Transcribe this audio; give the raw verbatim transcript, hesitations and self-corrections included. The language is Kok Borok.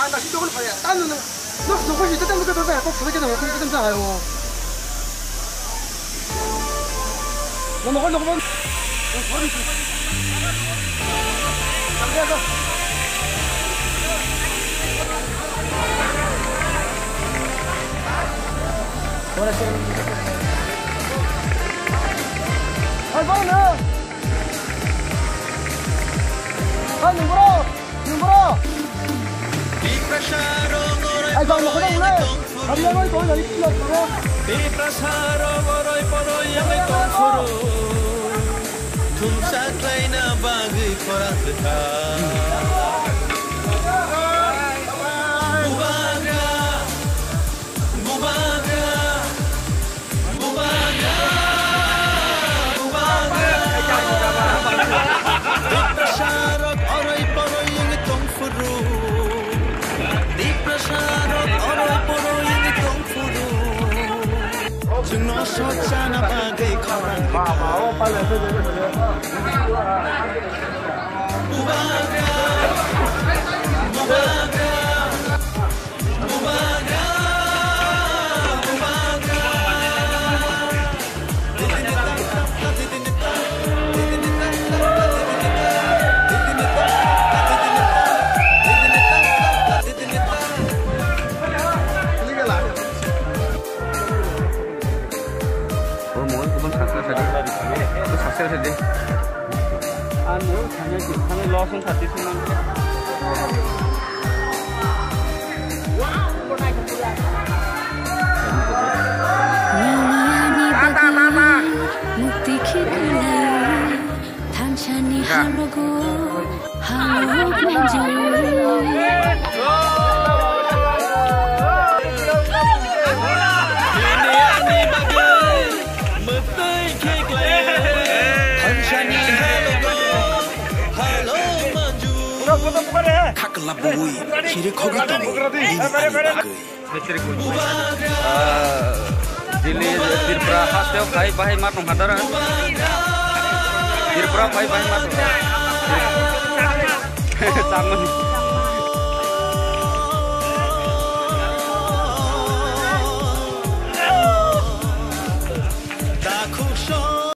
Kasi dogon phaya, tamo no, no, no, kasi tamo ka tamo kok sa ka tamo ka tamo sa hayo. No, no, no, no. Ay, bro, no. Ay, bro. Nungro! Ai, bang, nokho dong, le. Kami yang oi, koi, dari kilo, bro. Tiprasarok oroi poroi wngwi tongphuru, thumsa khlaina bagwi khorang kwthar. Bubagra, Bubagra, Bubagra, Bubagra. Tiprasarok oroi poroi wngwi tongphuru. Tiprasarok oroi poroi wngwi tongphuru. Chwngno sochana bagwi khorang kwthar. Bubagra, Bubagra. Bro, mobile kubun subscribe saidi. Subscribe saidi. Ang mobile thangya ki, thangya loss wng thati thangya. Nini ani bagwi mukti khiklai. Thansani halogo, halok manjak. Bini ani bagwi mwtwi khe klai. Thansani halogo, halok manjak. Khakla bui, khiri khogwi tongo, bini ani bagwi. Ah, Delhi, Tripura, hasteo phai bahai ma tongkha dara. Tripura phai bahai ma tongkha. Chamani.